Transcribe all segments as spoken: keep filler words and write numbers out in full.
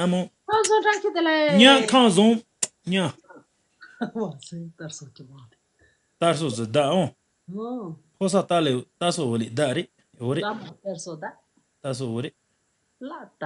ཨ་མོ། ཁང་བཟང་བཀྲ་ཤིས་བདེ་ལེགས། ཉ་ཁང་བཟང་། ཉ། བ་སེ་དར་སོགས་ཀྱི་མ་རེད། དར་སོགས་སུ་ད་འོང་། ཨོ། ཕོ་ས་ད་ལེ་ད་སོ་འོ་ལེ་ད་རེད། འོ་རེད། ད་མ་དར་སོ་ད། ད་སོ་འོ་རེད། ལ་ད།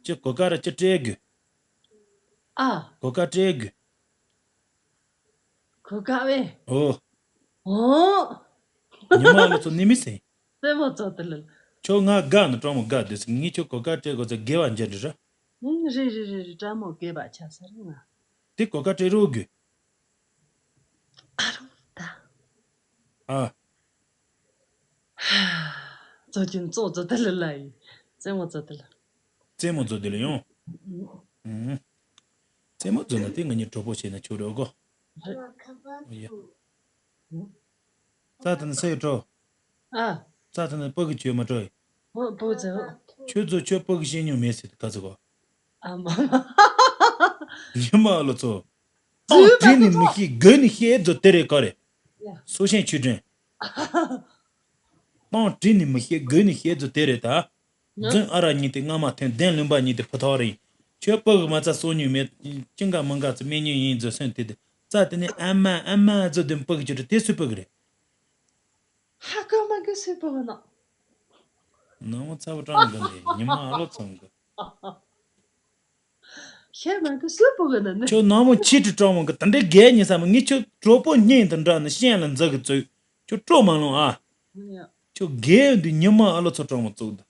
ཅི་གོ་ཀ་ར་ཅི་སྤྲད་དགོས། ཨ། གོ་ཀ་སྤྲད་དགོས། གོ་ཀ་བས། ཨོ། ཨོ། ཉི་མ་ལོ་ཚོ་ནི་མི་སེ། སེ་མོ་ཚོ་དེ་ལ། ཁྱོད་ང་དགའ་ནི་གྲོགས་མོ་དགའ་དུས་སུ་ངས་ཁྱོད་གོ་ཀ་སྤྲད་དགོས་ཚེ་དགེ་བ་འཇལ་འདྲི་ར། ཨུང་། རེད་རེད་རེད་རེད། དྲ་མོ་དགེ་བ་ཆ་ས་རེད་ང་། དེ་གོ་ཀ་སྤྲད་རོགས་དགོས། ཨ་རོ་ད། ཨ། ཙོ་ཅུན་ཙོ་ཙོ་དེ་ལ་ལ་ཡི། རྩེད་མོ་ཙོ་དེ་ལ། རྩེད་མོ་ཙོ་དེ་ལ་ཡོང་། ཨུང་། རྩེད་མོ་ཙོ་ན་དེ་ང་གཉིས་གྲོགས་པོ་བྱས་ན་ཆོག་རེད་གོ། རེད། ཨོ་ཡ། ཨུང་། རྩ་དེ་ན་སེ་ཡོད་འགྲོ། ཨ། རྩ་དེ་ན་སྤུ་གུ་ཁྱོད་མ་འགྲོ་ཡི། ཨོ་སྤུ་གུ་ཙེ་ཧོ། ཁྱོད་ཚོ་ཁྱོད་སྤུ་གུ་ཤེས་མྱོང་མེད་ཟེར་ག་ཚོད་གོ། ཨ་མ་མ། ཉི་མ་ལོ་ཚོ། ཙུའུ་ཏང་དྲི་ནི་མི་ཤེས་དགོས་ནི་ཤེས་ཚོ་དེ་རེད་ག་རེད། ཡ། སོ་ཤན་ཆུ་དྲན། ཏང་དྲི་ནི་མི་ཤེས་དགོས་ནི་ཤེས་ཚོ་དེ་རེད་ད། ཡ། རྫུན་ཨ་ར་གཉིས་དེ་རྔ་མ་འཐེན་བདེན་ལུང་པ་གཉིས་དེ་ཕུ་ཐག་རིང་། ཁྱོད་སྤུ་གུ་མ་རྩ་སོ་ཉུང་མེད། ཅི་འགའ་མི་འགའ་ཚོ་སྨན་ཉུང་ཡིན་ཚོ་སོན་དེ་དེ། རྩ་དེ་ནི་ཨ་མ་ཨ་མ་ཚོ་དེ་སྤུ་གུ་ཁྱོད་དེ་སུ་སྤུ་གུ་རེད། ཧ་གོ་མ་གི་སུས་སྤུ་གུ་ན། ནང་མོ་ཚ་བོ་ཀྲང་གི་འདི་ཉི་མ་ཨ་ལོ་ཚང་གི། ཤེས་མ་གི་སུས་སྤུ་གུ་ན་ནི། ཁྱོད་ནང་མོ་ཆི་ཀྲི་ཀྲང་མོ་གི་དེ་འདྲའི་རྒས་ཉི་ས་མོ་ངས་ཁྱོད་གྲོགས་པོ་སྙིང་དུ་འདྲ་ནི་ཤེས་ལ་འཛག་གི་བཙོས། ཁྱོད་སྤྲོ་མ་ལོང་ཨ། ཡ། ཁྱོད་རྒས་འདི་ཉི་མ་ཨ་ལོ་ཚོ་ཀྲང་མོ་བཙུགས་འདི།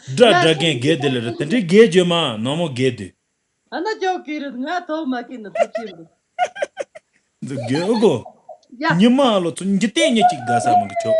སྒྲ་སྒྲ་རྒན་རྒས་དེ་ལ་རེད་དེ་འདྲའི་རྒས་བརྗོད་མ་ནང་མོ་རྒས་དུས། ཨ་ན་ཅོག་གི་རེད་ང་ཐོག་མ་ཀི་ན་ཐུག་ཅི་རེད། འདི་རྒས་ཨོ་གོ། ཡ། ཉི་མ་ཨ་ལོ་ཚོ་འཇིག་རྟེན་ཉིད་ཅིག་དགའ་ས་མ་གི་ཆོག་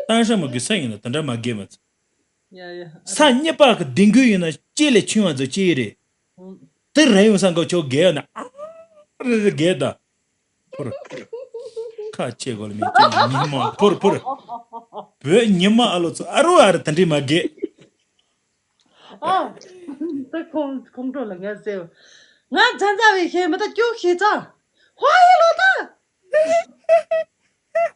གཏམ་ཤ་མ་གི་ས་ཡིན་ན་དེ་འདྲ་མ་རྒས་མ་ཚོ། ཡ་ཡ། ས་གཉིས་པ་གི་ལྡིང་གུ་ཡིན་ན་ལྕེ་ལས་ཆུང་བ་ཚོ་ལྕེ་རེད། ཨང་། དེ་རེད་ཡོང་ས་འགོ་ཆོག་རྒས་ཡོད་ན་ཨ་རེ་རེ་རྒས་ད། ཕུར། ཁ་ཆེ་གོ་ལ་མི་ཅི་ཉི་མ་ཕུར་ཕུར། བོད་ཉི་མ་ཨ་ལོ་ཚོ་ཨ་རོ་ཨ་རེ་དེ་འདྲི་མ་རྒས། ཨ། ད་ཁོང་ཁོང་ཁྲོ་ལ་ངས་ཟེར། ང་ཛ་ཛ་བའི་ཤེས་མི་ད་ཅུག་ཤེས་ཙང་། ཧོ་ཡི་ལོ་ད།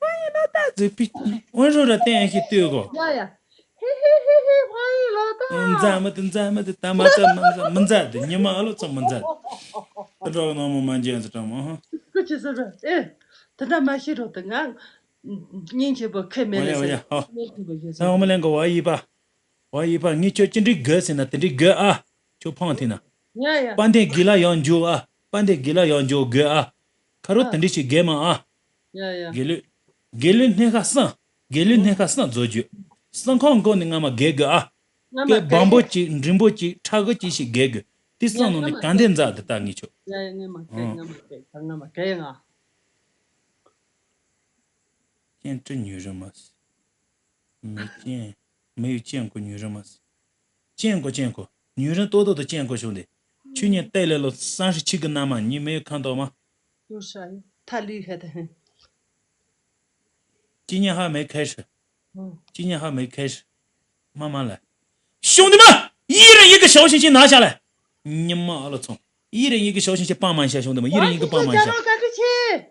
ཧོ་ཡི་ལོ་ད་ཟེར་པི། འོན་རོ་ར་བསྟན་ཡ་ཤེས་ལྟོས་གོ། ཡ་ཡ། ཧི་ཧི་ཧི་ཧི་ཧོ་ཡི་ལོ་ད། མཛའ་མི་དེ་མཛའ་མི་དེ་ད་མ་ཙམ་མ་ཙམ་མི་མཛའ་དེ་ཉི་མ་ཨ་ལོ་ཙམ་མི་མཛའ་དེ། ད་འགྲོ་ནང་མོ་མ་འཇལ་ཟེར་གྲང་མོ་ཧ། ཀུ་ཅི་ཟེར་ར་ཨེ། དེ་འདྲ་མ་ཤེས་རོགས་དེ་ང་། སྙིང་རྗེ་པོ་ཁས་མེད་ལ་ཟེར། ཨོ་ཡ་ཨོ་ཡ་ཨོ། སྙིང་རྗེ་པོ་ཡོད་ས། ཨོ་མ་ལེན་གོ་བ་ཡི་པ། ཝ་ཡི་པ་ངས་ཁྱོད་ཅི་འདྲའི་དགོས་ཟེར་ན་དེ་འདྲའི་དགོས་ཨ། ཁྱོད་ཕངས་ཐིག་ན། ཡ་ཡ། དཔལ་ལྡན་དགེ་ལ་ཡང་འཇུག་ཨ། དཔལ་ལྡན་དགེ་ལ་ཡང་འཇུག་དགོས་ཨ། ཁ་རོ་ཨ། དེ་འདྲའི་ཞིག་དགོས་མ་ཨ། ཡ་ཡ། དགེ་ལུས། དགེ་ལུས་སྣེ་ཁ་གསང་། དགེ་ལུས་སྣེ་ཁ་གསང་མཛོད་རྒྱུ། གསང་ཁང་སྒོ་ནས་རྔ་མ་རྒས་དགོས་ཨ། ང་མ་སྐད་བམ་པོ་གཅིག་འབྲིང་པོ་གཅིག་ཁྲ་གི་གཅིག་ཞིག་རྒས་དགོས། དེ་གསང་ནང་ནས་ག་འདྲས་མཛའ་དེ་ལྟ་ངས་ཁྱོད། ཡ་ཡ་ངས་མ་གས་ཨ། ངས་མ་གས་ད་ངས་མ་གས་ང་། ཅན་ཀྲི་ཉུ་རི་མ་སི། མི་ཅན། མི་ཡུལ་ཅན་གོ་ཉུ་རི་མ་སི། ཅན་གོ་ཅན་གོ། ཉུ་རི་ཏོ་ཏོ་ཏོ་ཅན་གོ་བྱུང་སྟེ། ཆུ་ཉན་ཏེ་ལེ་ལོ་སང་ཧྲི་ཆི་གི་ན་མ་ཉི་མེ་ཁང་ཏོ་མ། ཡོ་ཤ་ཡོ་ཐ་ལི་ཧེ་ད་ཧེ། ཅི་ཉན་ཧ་མེ་ཁེ་ཧྲི། ཅི་ཉན་ཧ་མེ་ཁེ་ཧྲི། མ་མ་ལ། བྱུང་སྟེ་མ། ཡི་རེ་ཡི་གི་ཞའོ་ཤིན་ཆི་ན་ཤ་ལ། ཉི་མ་ཨ་ལོ་ཚོང་། ཡི་རེ་ཡི་གི་ཞའོ་ཤིན་ཆི་པང་མ་ཤ་བྱུང་སྟེ་མ་ཡི་རེ་ཡི་གི་པང་མ་ཤ། བཀའ་དྲིན་ཆེ།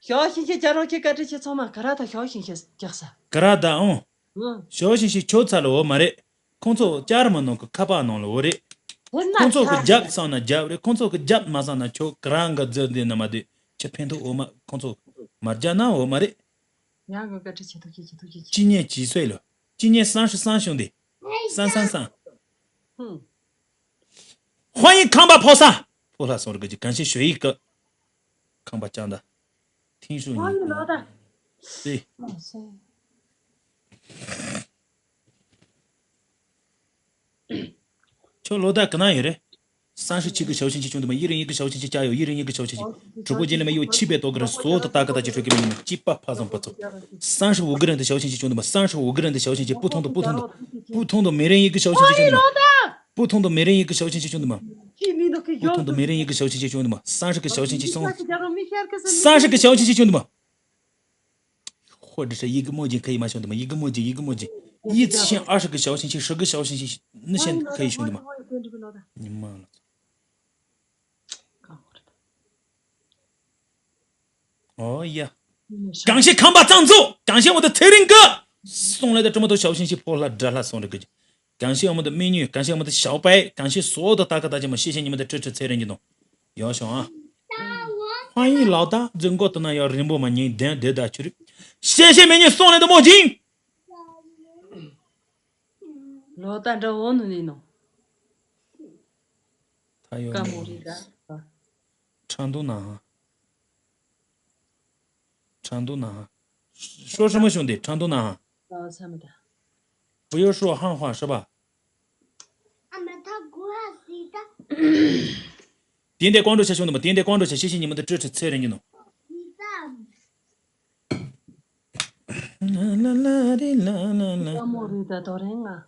ཞའོ་ཤིན་ཆི་རྒྱ་རོགས་ཀྱི་བཀའ་དྲིན་ཆེ་ཚང་མ་ག་ར་ད་ཞའོ་ཤིན་ཆི་རྒྱག་ས། ག་ར་ད་ཨང་། ཨང་། ཞའོ་ཤིན་ཆི་ཁྱོད་ཚ་ལ་འོ་མ་རེད། ཁོང་ཚོ་ཅར་མ་ནང་གི་ཁ་པར་ནང་ལ་འོ་རེད། ཁོང་ཚོ་གི་རྒྱབ་སང་ན་རྒྱབ་རེད། ཁོང་ཚོ་གི་རྒྱབ་མ་སང་ན་ཁྱོད་ག་རང་གི་རྫི་འདི་ན་མ་དུས་ཁྱི་ཕན་ཐོགས་འོ་མ་ཁོང་ཚོ་མ་རྒྱབ་ན་འོ་མ་རེད། ཡང་གི་བཀའ་དྲིན་ཆེ་ཐུགས་རྗེ་ཆེ་ཐུགས་རྗེ་ཆེ། ཅི་ཉན་ཅི་སོས་ལོ། ཅི་ཉན་སང་ཧྲི་སང་བྱུང་སྟེ། སང་སང་སང་། ཧུམ། ཧོ་ཡིན་ཁང་པ་ཕོ་ས། ཕོ་ལྷ་སོང་རི་གི་གང་ཤེས་ཞོ་ཡིག་གི། ཁང་པ་ཅང་ད། ཐིང་ཤུ་ཧོ་ཡིན་ལོ་ད། སི། ཨ་སེ། ཁྱོད་ལོ་ད་ག་ན་ཡོད་རེད། སང་ཧྲི་ཆི་གི་ཞའོ་ཆིན་ཆི་ཆུང་དུ་མ་ཡི་རེ་ཡི་གི་ཞའོ་ཆིན་ཆི་ཅ་ཡོ་ཡི་རེ་ཡི་གི་ཞའོ་ཆིན་ཆི། གྲུ་པོ་རྗེ་ལ་མ་ཡོ་ཆི་པའི་ཏོ་གི་ར་སོ་ཏ་ཏ་གི་ཏ་ཅི་ཧྲུ་གི་མི་ཡིན་ཅི་པ་ཕ་ཟང་པ་ཚོ། སང་ཧྲི་འུ་གི་རན་དུ་ཞའོ་ཆིན་ཆི་ཆུང་དུ་མ་སང་ཧྲི་འུ་གི་རན་དུ་ཞའོ་ཆིན་ཆི་པུ་ཐོང་དུ་པུ་ཐོང་དུ། པུ་ཐོང་དུ་མེ་རེ་ཡི་གི་ཞའོ་ཆིན་ཆི་ཆུང་དུ་མ། པུ་ཐོང་དུ་མེ་རེ་ཡི་གི་ཞའོ་ཆིན་ཆི་ཆུང་དུ་མ། པུ་ཐོང་དུ་མེ་རེ་ཡི་གི་ཞའོ་ཆིན་ཆི་ཆུང་དུ་མ་སང་ཧྲི་གི་ཞའོ་ཆིན་ཆི་སོང་། སང་ཧྲི་གི་ཞའོ་ཆིན་ཆི་ཆུང་དུ་མ། 或者是一个墨镜可以吗，兄弟们？一个墨镜，一个墨镜，一次性二十个小星星，十个小星星，那现在可以，兄弟们。你妈了！哦呀，感谢康巴赞助，感谢我的财林哥。送来的这么多小信息，泼辣、drama送这个，感谢我们的美女，感谢我们的小白，感谢所有的大哥大姐们，谢谢你们的支持，才能你懂。要想啊，欢迎老大，人过的那要人不嘛，你点点的去。谢谢美女送来的墨镜。 ལོ་ད་འདྲ་བོ་ནི་ནི་ནོ། ད་ཡོད་ཀ་མོ་རི་ད། ཁྲང་དུ་ན་ཧ། ཁྲང་དུ་ན་ཧ། 说什么兄弟？ ཁྲང་དུ་ན་ཧ། ཨ་ས་མ་ད། 不要说汉话是吧？ 点点关注一下兄弟们，点点关注一下，谢谢你们的支持，才能你懂。 ཀ་མོ་རི་ད་དོ་རེད་ང་།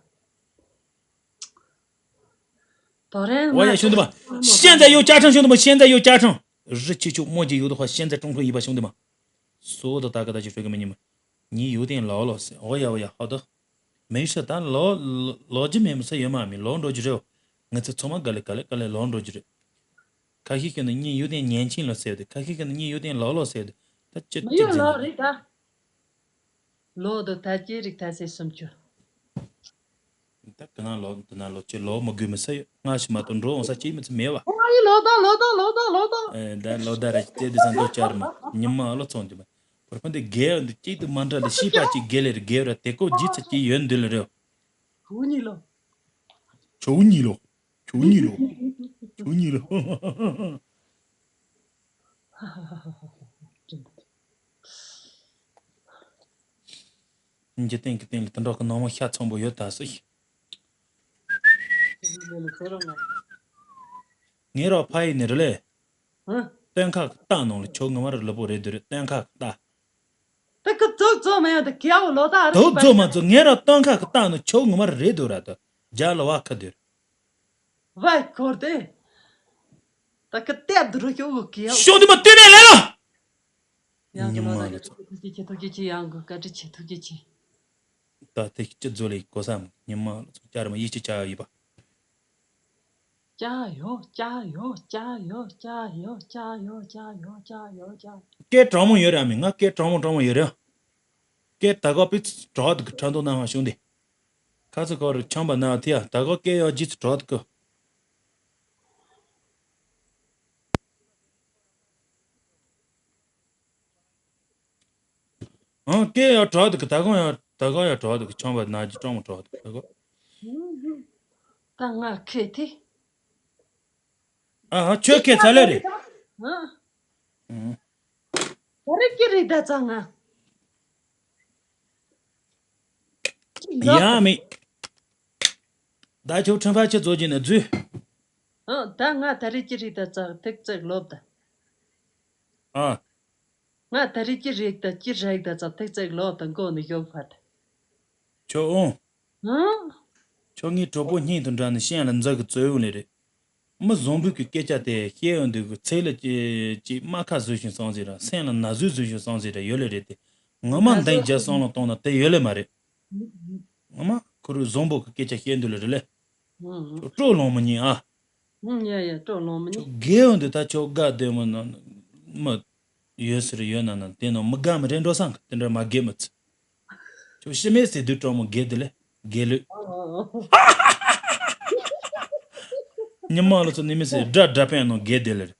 དོ་རེད་ང་། 我也兄弟们，现在有加成，兄弟们，现在有加成。日期就墨迹有的话，现在中途一把兄弟们，所有的大哥大姐帅哥美女们，你有点老了噻。我也我也好的，没事，但老老老几没没事也蛮没老着急着，我这他妈搞了搞了搞了老着急着。 ཁ་ཤས་ཀྱིས་ནི་你有点年轻了ཟེར་ཏེ། ཁ་ཤས་ཀྱིས་ནི་你有点老了ཟེར་ཏེ། ད་ཅི་མི་ཅི་ཡོད་ཟེར་ལོ་ནི། རེད་ད། ལོ་དུ་ད་ཅི་རིགས་ད་ཟེར་སུམ་ཅུ། ད་ག་ན་ལོ་འདི་ན་ལོ་ཅི་ལོ་མི་དགོས་མི་ས་ཡོད། སྔ་ཕྱི་མ་གཏོགས་འགྲོ་འོང་ས་ཅི་མི་ཚེ་མེད་བ། ཨ་ཡི་ལོ་ད་ལོ་ད་ལོ་ད་ལོ་ད། ཨེ་ད་ལོ་ད་ར་ཅི་དེ་ས་འདོད་བཅར་མ་ཉི་མ་ཨ་ལོ་ཚོང་རྒྱུ་མ། བར་ཕན་དེ་རྒས་འདི་གཅིག་ཏུ་མ་འདྲ་ལ་ཤི་པ་གཅིག་རྒས་ལེ་རྒས་ར་དེ་ཀོ་ཇི་ཚ་ཅི་ཡོད་འདི་ལ་རེད། ཁུ་གཉིས་ལོ། ཁྱོད་གཉིས་ལོ། ཁྱོད་གཉིས་ལོ། ཁྱོད་གཉིས་ལོ། འཇིག་རྟེན་གྱི་སྟེང་ལ་དུད་འགྲོ་གི་ནང་མ་ཤ་ཚོན་པོ་ཡོད་ད་སུ་ཞིག་ངའི་རོགས་ཕ་ཡི་ནི་རེད་ལེ། སྟོན་ཁ་གི་རྟ་ནང་ལ་ཁྱོད་ངོ་མ་རུ་ལུ་པོ་རེད་དུ་རེད། སྟོན་ཁ་གི་རྟ། ད་ཁི་ཙོག་ཙོག་མེད་ཡོད་ད་ཁི་ཡའོ་ལོ་ད་རེད། དུ་ཙོག་མ་ཙོག་ངའི་རོགས་སྟོན་ཁ་གི་རྟ་ནང་ཁྱོད་ངོ་མ་རུ་རེད་དུ་ར་ད་རྒྱ་ལ་བ་ཁ་དུ་རེད། ཝའི་ཁོར་ཏེ། ད་ཁི་ལྟས་དུ་རུ་ཤོག་གི་ཡ། ཤོག་དུ་མ་ལྟོས་ནས་ལས་ལ། ཡང་ཉི་མ་ལ་ལ་ཚོ། ཐུགས་རྗེ་ཆེ་ཐུགས་རྗེ་ཆེ། ཡང་གི་བཀའ་དྲིན་ཆེ་ཐུགས་རྗེ་ཆེ། ད་དེ་ཅི་ཛོ་ལེ་གོ་ས་མ་ཉི་མ་ལ་ཚོ་བཅར་མ་ཡིད་ཆེས་བྱ་ཡོད་པ། ཅ་ཡོ་ཅ་ཡོ་ཅ་ཡོ། སྐད་གྲང་མོ་ཡོད་ར་མི་ང་སྐད་གྲང་མོ་གྲང་མོ་ཡོད་ར། སྐད་ད་གོ་པི་ཙི་གྲོགས་དུ་གི་ཁྲ་མདོ་ནང་བ་བྱུང་སྟེ། ཁ་ཚ་ཁོ་རུ་ཆམ་པ་ན་ཐི་ཡ་ད་གོ་སྐད་ཡོ་ཇི་ཙི་གྲོགས་དུ་གི། ཨང་སྐད་ཡོ་གྲོགས་དུ་གི་ད་གོ་ཡོ་ད་གོ་ཡོ་གྲོགས་དུ་གི་ཆམ་པ་ན་ཇི་གྲང་མོ་གྲོགས་དུ་གི་ད་གོ། ད་ང་ཁེ་ཐི། ཨ་ཧ་ཁྱོད་ཁེ་ཚ་ལེ་རེད། ཨ། ཨང་། ད་རེ་ཀི་རེད་ད་ཙང་ང་། ཡ་མི། ད་ཁྱོད་ཁྲིམས་ཕ་ཆེ་ཚོ་གྱི་ནས་འཛུལ། ཨ་ད་ང་ད་རེ་ཀི་རེད་ད་ཙང་ཐིག་ཙེག་ལོབ་ད། ཨ། ང་ད་རེ་ཀི་རེད་ད་ཀི་རེད་ད་ཙང་ཐིག་ཙེག་ལོབ་ད་མགོ་ནས་ཡོག་ཕར་ད། ཁྱོད་ཨོང་། ཨང་། ཁྱོད་ངའི་གྲོགས་པོ་སྙིང་དུ་འདྲ་ནི་ཤན་ལ་འཛག་གི་རྩོད་ཡོང་ལེ་རེད། མི་བཟང་པོ་གི་སྐད་ཆ་དེ་བཤད་ཡོང་དུས་ཀྱི་ཚེ་ལ་ཅི་ཅི་རྨ་ཁ་བཟོས་ཤིང་སང་ཟེར་ར་སེམས་ལ་ན་ཟུག་བཟོས་ཤིང་སང་ཟེར་ར་ཡོད་ལེ་རེད་དེ། ངོ་མ་ན་འདང་ཟུག་རྒྱ་བསམ་བློ་གཏོང་ན་དེ་ཡོད་ལེ་མ་རེད། ངོ་མ་ཁོ་རུ་བཟང་པོ་གི་སྐད་ཆ་བཤད་འདུག་ལེ་རེད་ལེ། ཁྱོད་སྤྲོ་ལོང་མི་ཉན་ཨ། ཡ་ཡ་སྤྲོ་ལོང་མི་ཉན། ཁྱོད་རྒས་ཡོང་དུས་ད་ཁྱོད་དགའ་བདེ་མོ་ན་མི། ཡོད་ཟེར་ཡོད་ན་ན་དེ་ནང་མི་དགའ་མི་རེ་འགྲོ་སང་གི་དེ་འདྲ་མ་དགེ་མི་ཚེ། ཁྱོད་ཤི་མེད་ཟེར་དུས་གྲོགས་མོ་དགེ་དེ་ལས་དགེ་ལོས། ཉི་མ་ལོ་ཚོ་ནི་མི་ཟེར་དགྲ་དགྲ་པན་ནང་དགེ་དེ་ལས།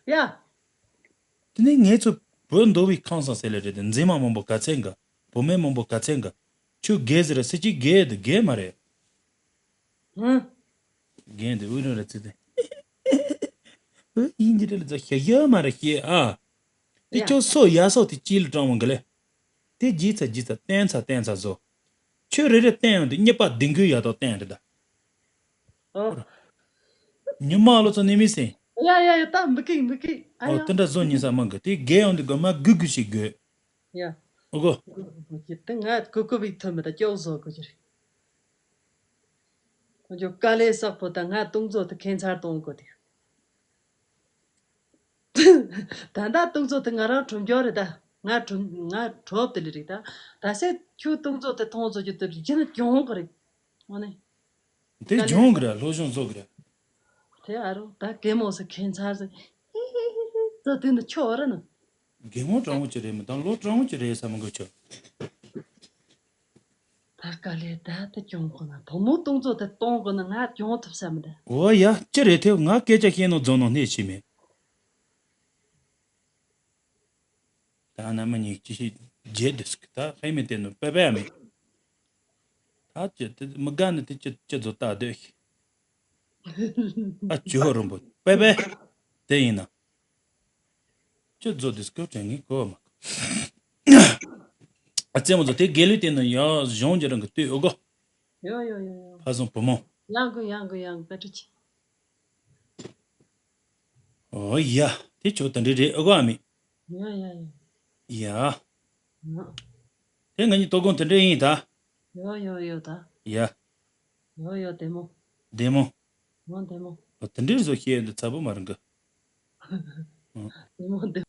ཡ། དེ་ནས་ངེད་ཚོ་བོད་མདོ་བའི་ཁང་བཟང་ཟེར་ལེ་རེད་དེ་མཛེས་མ་མང་པོ་ག་ཚད་འགའ་བུ་མེད་མང་པོ་ག་ཚད་འགའ་ཁྱོད་དགེ་ཟེར་ཟེར་གྱི་དགེ་དེ་དགེ་མ་རེད། ཧུམ། རྒན་དེ་དབུས་རང་ལ་ཚིག་དེ། ཨོ་ཡིན་གྱི་རེད་ལ་ཚ་ཤ་ཡ་མ་རེད་ཤེས་ཨ། དེ་ཡ། ཁྱོད་སོ་ཡ་སོ་དེ་ཅི་ལ་དྲང་མོ་གི་ལེ། དེ་ཇི་ཚ་ཇི་ཚ་བསྟན་ཚ་བསྟན་ཚ་བཟོ། ཁྱོད་རེ་རེ་བསྟན་ཡོང་དུས་གཉིས་པ་ལྡིང་གུའི་ཡ་ཏོ་བསྟན་རེད་ད། ཨོ། ཉི་མ་ལོ་ཚོ་ནི་མི་སེ། ཡ་ཡ་ཡ་ད་མི་ཀི་མི་ཀི་ཨ་ཨོ་ཡ། དེ་འདྲ་བཟོ་ཉིན་ས་མང་གི་དེ་རྒས་ཡོང་དུས་གོ་མ་གུ་གུ་ཞིག་དགོས། ཡ། ཨོ་གོ། དེ་ང་གུ་གུ་བི་ཐོན་མི་ད་ཅོག་བཟོ་དགོས་ཀྱི་རེད། ཁོ་ཚོ་དཀའ་ལས་བསགས་པོ་དང་ང་སྟོང་ཚོ་དེ་ཁྱད་མཚར་གཏོང་དགོས་དེ། ད་ལྟ་སྟོང་ཚོ་དེ་ང་རང་གྲོམ་སྐྱོར་རེད་ད། ང་གྲོམ་ང་གྲོབ་དེ་ལི་རེད་ད། ད་སེ་ཁྱོད་སྟོང་ཚོ་དེ་མཐོང་ཚོ་རྒྱུ་དེ་རྒྱུན་གྱོང་གི་རེད། ཨོ་ནི། དེ་གྱོང་གི་རེད་ལྷོ་གཞུང་བཟོ་གི་རེད། དེ་ཨ་རོ་ད་གད་མོ་སེ་ཁྱད་མཚར་སེ། ཧི་ཧི་ཧི་ཧི་ད་དེ་ནི་ཁྱོད་ཨོ་ར་ནི། གད་མོ་གྲང་མོ་ཅི་རེད་མི་དང་ལོ་གྲང་མོ་ཅི་རེད་ས་མི་དགོས་ཆོག་ད་དཀའ་ལས་ད་དེ་གྱོང་གོ་ན་བུ་མོ་སྟོང་ཚོ་དེ་གཏོང་གོ་ན་ང་གྱོང་ཐུབ་ས་མི་འདུག་འོ་ཡ། ཅི་རེད་དེ། ང་སྐད་ཆ་བཤད་ནོ་རྫོང་ནང་སྣེ་ཕྱིན་མེད། ད་ན་མི་ཉིག་ཅི་ཞིག་རྗེས་དུས་ཀྱི་ད་ཧེ་མེད་དེ་ནོ་པེ་པེ་ཨ་མེད། ད་ཅི་དེ་མི་དགའ་ནི་དེ་ཅི་ཅི་ཛོ་ད་སྡོད་ཤི། ཨ་ཅི་ཧོ་རོན་པོ་པེ་པེ། དེ་ཡིན་ན། ཅི་ཛོ་དུས་ཀྱི་དྲན་ངེས་གོ་མ། ཨ་ཙེ་མོ་ཛོ་དེ་དགེ་ལུས་དེ་ནོ་ཡ་གཞུང་གི་རང་གི་ལྟོས་ཨོ་གོ། ཡོ་ཡོ་ཡོ་ཡོ། ཕ་བཟང་བུ་མོ། ཡང་གི་ཡང་གི་ཡང་གི་པེ་ཏྲ་ཆི། ཨོ་ཡ། དེ་ཆོ་དེ་འདྲ་རེད་ཨ་གོ་ཨ་མི། ཡ་ཡ་ཡ། ཡ། ཡ། དེ་ང་གཉིས་ལྟོ་སྒོང་དེ་འདྲ་ཡིན་ད། ཡོ་ཡོ་ཡོ་ད། ཡ། ཡོ་ཡོ་བདེ་མོ། བདེ་མོ། མོ་བདེ་མོ། ཨོ་དེ་འདྲ་བཟོ་ཤེས་འདི་ཚ་པོ་མ་རང་གི། བདེ་མོ་བདེ།